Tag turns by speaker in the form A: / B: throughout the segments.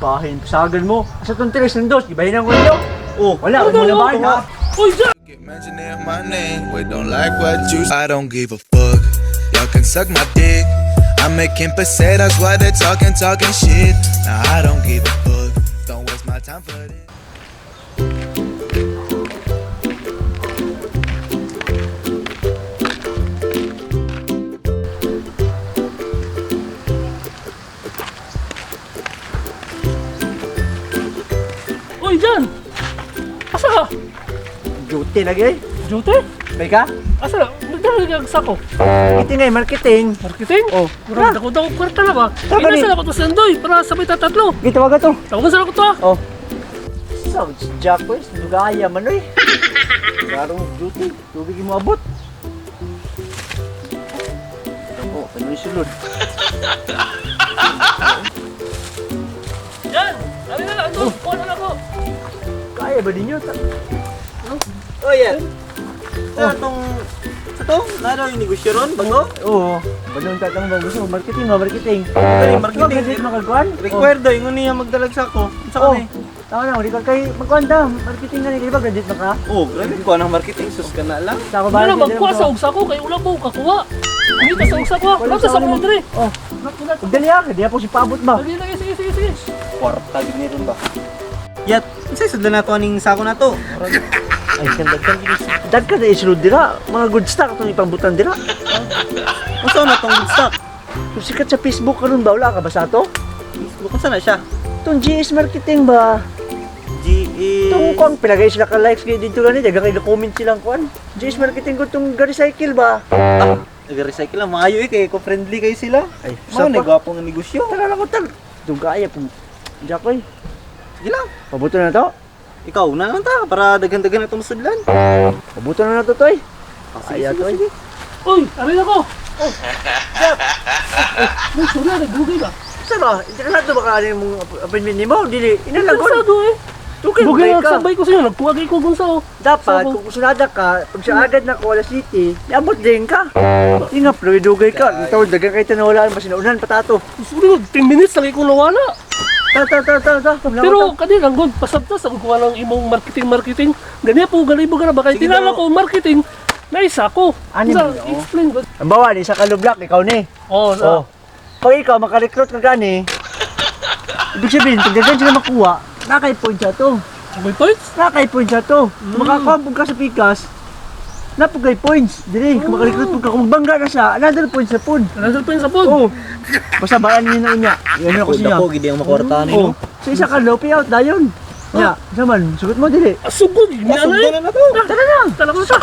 A: Bahin, pasagan mo. Sa itong tres ng dos, ibahin ang kwento.
B: Oh,
A: Wala, mo na bahin ha.
C: Uy, Jack!
D: Mentioning my name, we don't like what you. I don't give a fuck. Y'all can suck my dick. I'm making pesetas while they're talking, talking shit. Now I don't give a fuck. Don't waste my time for this.
C: Uy, Jan! Asa ka?
A: Duty lagi eh.
C: Duty?
A: May ka?
C: Asa na? Nagdala ka sako.
A: Marketing ay, marketing.
C: Marketing?
A: Oh.
C: Murag dako dako kwarta na ba?
A: Tara,
C: Ina
A: gani.
C: sa ko to sandoy para sabay ta tatlo.
A: Gitawagan to.
C: Tawagan sa ko to ah.
A: Oh. So, si Jack West, dugaya man oy. Karong duty, tubig mo abot. Oh, ano yung sulod?
C: Jan! Dali na lang, andun. Kuha na lang ako.
A: Kaya ba ninyo?
B: Oh, yeah. Sa tong sa to, naro yung negosyo ron, bago?
A: Oo. Balon tatang ba gusto mo? Marketing ba? Marketing.
B: Dali,
A: Marketing.
B: marketing.
A: Makagkuhan?
B: Required daw, ingon niya magdalag sako. Unsa ka
A: Oh.
B: ni?
A: Tama na, record kay magkuhan ta. Marketing na ni, di ba graduate na ka?
B: Oh, grabe ko ng marketing sus ka na lang.
A: Sa ako
C: Hindi na magkuha sa og sako kay wala po kakuha. Hindi ta sa og sako. Wala ta sa ko diri.
A: Oh, dali ah, di po si paabot ba?
C: Lagi lagi, sige sige sige.
B: Kwarta gid ni ron ba? Yat, unsay sudlan nato aning sako na to?
A: Ay, dagkan na isulod dira. Mga good stock itong ipambutan dira.
B: Unsa na tong good stock?
A: Kung sikat sa Facebook karon ba wala ka ba sa ato?
B: Facebook unsa na siya?
A: Itong GS Marketing ba?
B: GE
A: Itong kuang pilagay sila ka likes kayo dito ganit, daghang kayo comment silang kuan. GS Marketing ko itong recycle ba?
B: Ah, nag-recycle lang maayo eh kay eco-friendly kayo sila.
A: Ay,
B: Mao
A: sa
B: na
A: pa.
B: gwapo nga negosyo.
A: Tara lang ko tal. Dugaya po. Jakoy,
B: Sige lang.
A: pabuto na to.
B: Ikaw na lang ta para daghan-daghan na itong sudlan.
A: Pabuto na na to, toy.
B: Ah, sige,
A: Ay,
B: sige,
A: toy.
B: sige.
C: Uy, arin ako. Oh. Uy, sorry, nagdugay ba?
A: Sa ba? Interesado ba ka ano yung appointment nimo? Dili, inalagon.
C: Interesado eh.
A: Tukay,
C: Bugay
A: ka.
C: sabay ko sa'yo, nagkuha kay ko sa oh.
A: Dapat,
C: Sabo.
A: kung kusunada ka, pag sa agad na Kuala City, niabot din ka. Inga, pero dugay ka. Ang tawag, dagang kayo tanawalaan, mas inuunan patato.
C: Sorry, 10 minutes lang ko nawala.
A: Ta, ta, ta, ta, ta.
C: Pero kani lang gud pasabtas ang kuha ng imong marketing marketing. Ganyan po gali mo ba kay
B: Sige
C: tinala
B: daw.
C: ko marketing na isa ko.
A: Ani
C: Sa-
A: man, oh.
C: Explain ko.
A: Ang bawa, ni sa kalublak, ikaw ni.
C: Oh,
A: Oh.
C: sa
A: Pag ikaw, makarecruit ka gani, ibig sabihin, pag dagan sila makuha, nakay point siya to.
C: may points.
A: Nakay point siya to. Kung makakuha po ka sa pikas, napugay points. Dili, kung makarecruit po ka, kung magbangga na siya, another points na po.
C: Another points sa pod.
A: Oh. Basta bayan niya na unya. Yan ako siya.
B: Dako gid ang makwarta ni
A: Oh.
B: no.
A: Sa isa ka, low payout, dayon. Nya, sa man, sugot mo dili.
C: Ah, sugod. Ni
B: Ah,
C: ano
B: sugdan
C: eh.
B: na na to.
A: Tara na.
C: Tala ko siya.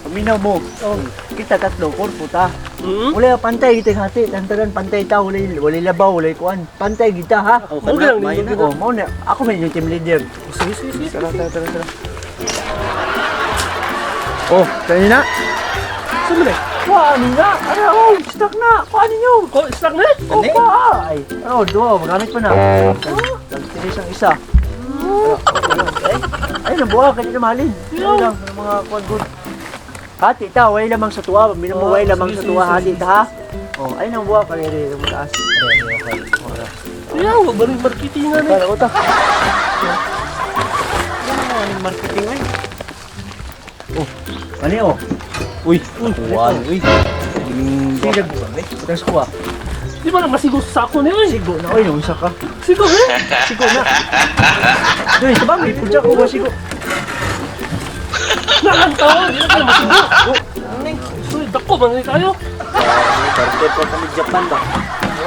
A: Paminaw mo.
C: Oh.
A: Kita tatlo, korpo ta.
C: Mm.
A: Wala pantay kita hati, tantaran pantay ta, wala wala labaw, wala kuan. Pantay kita ha.
B: Oh,
C: Okay lang,
B: kana, maayo na.
A: Oh, mao na. Ako man yung team leader.
C: Sige, sige, sige.
A: Tara, tara, tara, tara. Oh, tayo na.
C: Saan eh?
A: Kuha na. Ano, oh, stuck na. Kuha ninyo.
C: Ko, stuck na eh.
A: Oh, kuha. Ay, ano, duwa, magamit pa na. Tagtiris ang isa. Ano, ay, ay, nabuha, kanina mahalin. Ano lang, ang mga kuan good. Hati ta, way lamang sa tuwa. Minum mo,
C: Oh,
A: way lamang
C: sige,
A: sa tuwa,
C: sige,
A: hati
C: sige,
A: ta, ha? Oh, ay, nabuha, kaya rin, mataas.
C: Yeah, wag ba rin marketing nga na eh.
A: Para utak.
B: Ano ang marketing ay?
A: Oh, ano oh?
B: Uy, kuwan, uy. Gining
A: Sige, Tapos kuha.
C: Di ba na masigo sa sako niya eh.
A: Sigo na, oy, nung isa ka.
C: Sigo eh.
A: Sigo na. Doy, sabang, may pudya ko ba sigo?
C: Nakantawa, di na kayo masigo. Sorry, dako man ni tayo.
B: Target pa kami Japan ba?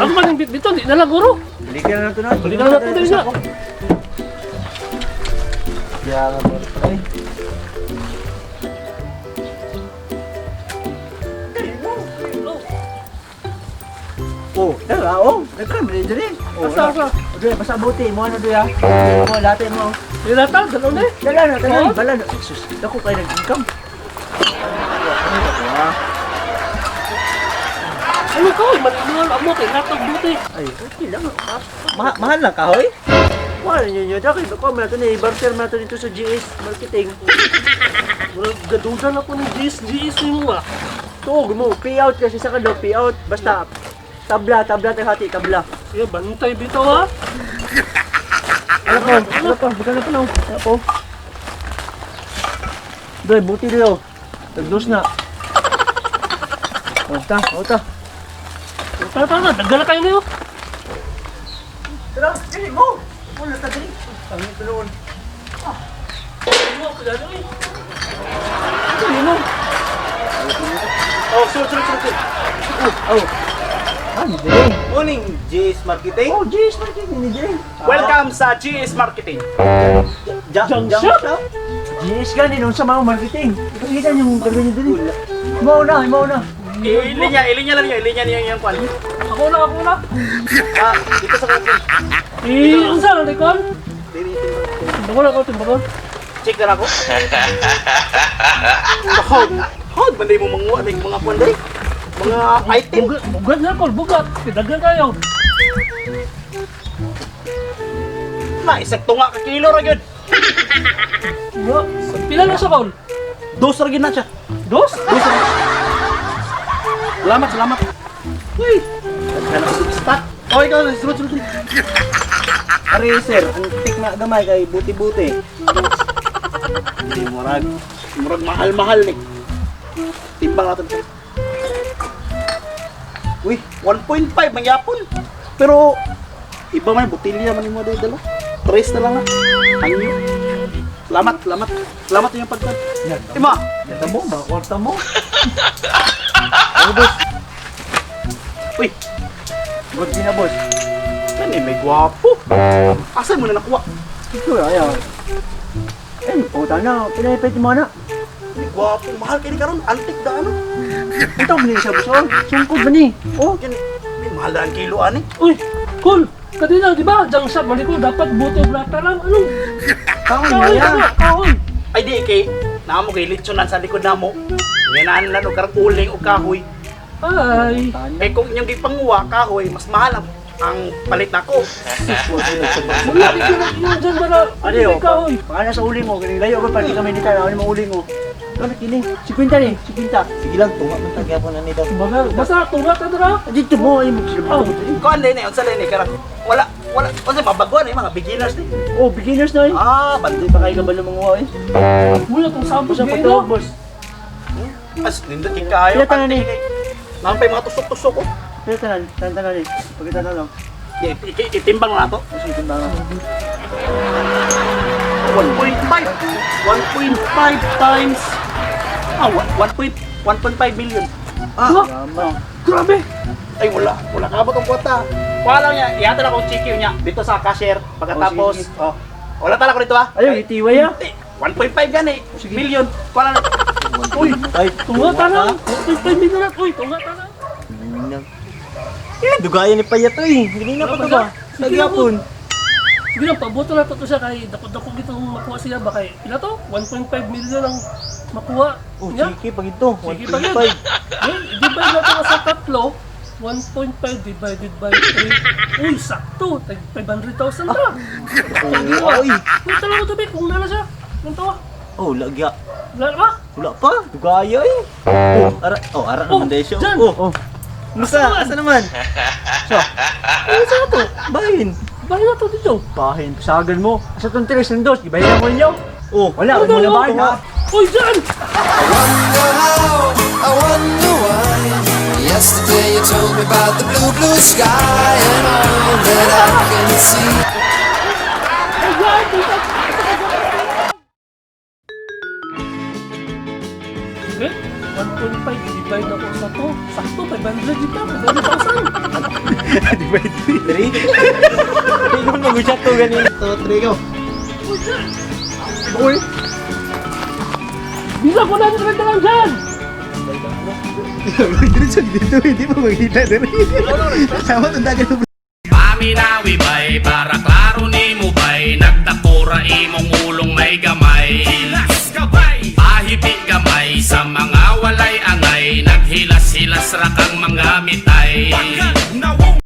C: Ano man yung bit dito, di na lang guro.
A: Balikan na natin na.
C: Balikan na natin dali na.
B: Ya nga ba ay.
A: Oh, tara, oh. Nagkan, bali dali. Oh,
C: Asa, asa.
A: Doy, basta buti mo ano doy ha. Mo latte mo.
C: Dilata, dalaw na eh.
A: Dala na, dala,
C: Oh.
A: bala na. Sus, dako kay nag-income.
C: Ano ka, oy, malingal amo kay latag buti.
A: Ay, okay lang. Ah,
B: Mahal lang kahoy?
A: wala niyo niyo. Dako, ko man nato ni barter man nato dito sa GS Marketing.
C: Murag gaduda na po ng GS, GS ni mo ah.
A: Tuog mo, payout kasi sa kado, payout. Basta Tabla, tabla taghati, tabla.
C: Iya, bantay bitaw ha.
A: Ano pa? Ano pa? Magkano pa na? Ano po? Doy, buti dito. Tagdos na. Oh, ta, oh, ta.
C: Tara, tara, dagala kayo niyo.
A: Tara, dili mo. Wala ta dili. Ang ito noon.
C: Ano ako dyan, uy.
A: Dili mo.
B: Oh, sur sur sur sur.
A: Oh. Ah, ni dili.
B: Morning, GS Marketing.
A: Oh, jeez, marketing ni dili.
E: Welcome sa GS Marketing.
C: Junk shop?
A: GS gani nun sa mga marketing. Ipakita niyo yung gagawin niyo dili. Mao na, mao na.
E: Ilinya lang niya, ilinya niya yung kwan.
C: Ako na, ako na.
B: Ah, dito sa kwan.
C: Eh, unsa na likon? Timbakon ako, timbakon.
E: Check na ako. Hod. Hod, banday mo manguha ng mga kwan day. Mga item.
C: Bugat, bugat na ako, bugat. Daghan kayo.
E: Na, isang tunga ka kilo ra gyud.
C: Yo, pila na siya, Paul?
E: Dos ra gyud na siya.
C: Dos?
E: Dos ra. Salamat, salamat.
C: Uy,
E: Daghan ako sa stock. Oh, ikaw, sunod, sunod, sunod.
B: Ari sir, ang tik na gamay kay buti-buti.
E: Hindi, murag. Murag mahal-mahal ni. Timbang natin siya. Uy, 1.5 mangyapon. Pero iba man botelya man imo dala. Tres na lang ah. Anyo. Salamat, salamat. Salamat yung pagkat. Ima,
A: Kwarta mo, mga kwarta mo.
E: uy,
A: Good din na, boss.
E: kani may gwapo. Asa mo na nakuha?
A: Ito, ayaw. Eh, puta na. Pinapit mo na.
E: May gwapo, mahal kay ni karon, antik da ano.
A: Ito, mali siya, boss. Oh, sungkod ba ni? Oh,
E: Yan, may mahal na ang kilo ani.
C: uy, cool. Kanina, di ba? Junk shop, mali ko, dapat buto plata lang. Anong?
A: kaon na
C: Kahoy,
A: yan.
C: tama, kahoy.
E: Ay di kay namo kay litsonan sa likod namo. Nganaan lang og karang uling og kahoy.
C: Ay.
E: Kay kung inyong gipanguha kahoy, mas mahal ang palit nako.
C: Wala, di ko na dyan ba na?
A: Ano yun?
C: Kahoy.
A: Baka nasa uling mo. Galing layo ko pa. Di kami dito. Ano mo uling mo? Kami kini. 50 ni. 50.
B: Sige lang, tunga man tagyapon na nito.
C: Baga, basta tunga ka dara.
A: Dito mo. Ay, magsilbi
C: Oh.
A: ko.
E: Kuan din eh, unsa din eh karang wala wala unsa mabaguan eh mga beginners ni.
A: Oh, beginners na eh.
E: Ah, bandi
A: Hindi pa kayo kabalo manguha eh.
C: Wala tong sabot
A: Boss, ang
C: ngayon.
A: patawag, boss.
E: As nindot kay kayo.
A: Pila tanan ni?
E: Nampay mga tusok-tusok oh.
A: Pila tanan. Tanan tanan eh. Pagkita na lang.
E: Di, itimbang na to.
A: Kasi timbangan.
E: 1.5. 1.5 times 1.1.5 million.
B: Ah,
A: Salamat.
C: Grabe.
E: Ay wala, wala kabot ang kwarta. Wala niya, ihatod akong chiki niya dito sa cashier pagkatapos.
A: Oh, sige.
E: Oh, wala tala ko dito ah.
A: Ayaw, itiway ah.
E: Eh, 1.5 gani. Million. Wala na.
C: Uy,
B: Ay,
C: tunga ta lang. 1.5 million na. Uy, tunga ta lang.
B: Eh, dugayan ni Payat oy. Ganina pa to ba?
C: Sige lang,
B: Tagyapon.
C: Sige lang, pabuto na to to siya kay dako-dako gitong makuha siya ba kay pila to? 1.5 million ang makuha
B: Oh,
C: niya.
B: sige pag ito.
C: Sige pa yun.
B: 1.5.
C: Well, i-divide natin na sa tatlo. 1.5 divided by 3. Uy, sakto. Tag 500,000 na.
B: Oh, oy.
C: Uy, talaga to, be. Kung nala siya. Nang tawa.
B: Oh, lagya.
C: Wala na ba?
B: Wala pa. Dugaya eh. Oh, ara. Oh, ara
C: Oh,
B: naman dahil siya.
C: dyan.
B: Oh. Oh. Musa, asa naman? Siya. Oh, saan to? Bahin.
C: Bahay na to dito.
A: Bahin, pasagan mo. Sa itong tres ng dos, ibahin mo ninyo.
B: Oh,
A: Wala, wala mo na bahin ha.
C: Uy, dyan!
D: I wonder how, I wonder why. Yesterday you told me about the blue, blue sky and all that I can see.
C: Ay, dyan! Dito! Okay, 1.5 i-divide na ko sa to. Sakto, 500 dito. 500,000.
B: Divide 3. Tingnan mo mag-chat to ganin. 2, 3, go.
C: Uy, dyan!
A: Uy,
C: Bisa ko na na lang dyan!
B: Diretso dito, hindi pa makita diri. Tama tong dagat.
F: Paminawi bay, para klaro ni mo bay. Nagtapura imong ulong may gamay. Hilas kabay, pahipi gamay. Sa mga walay angay, naghilas-hilas ra kang mga mitay.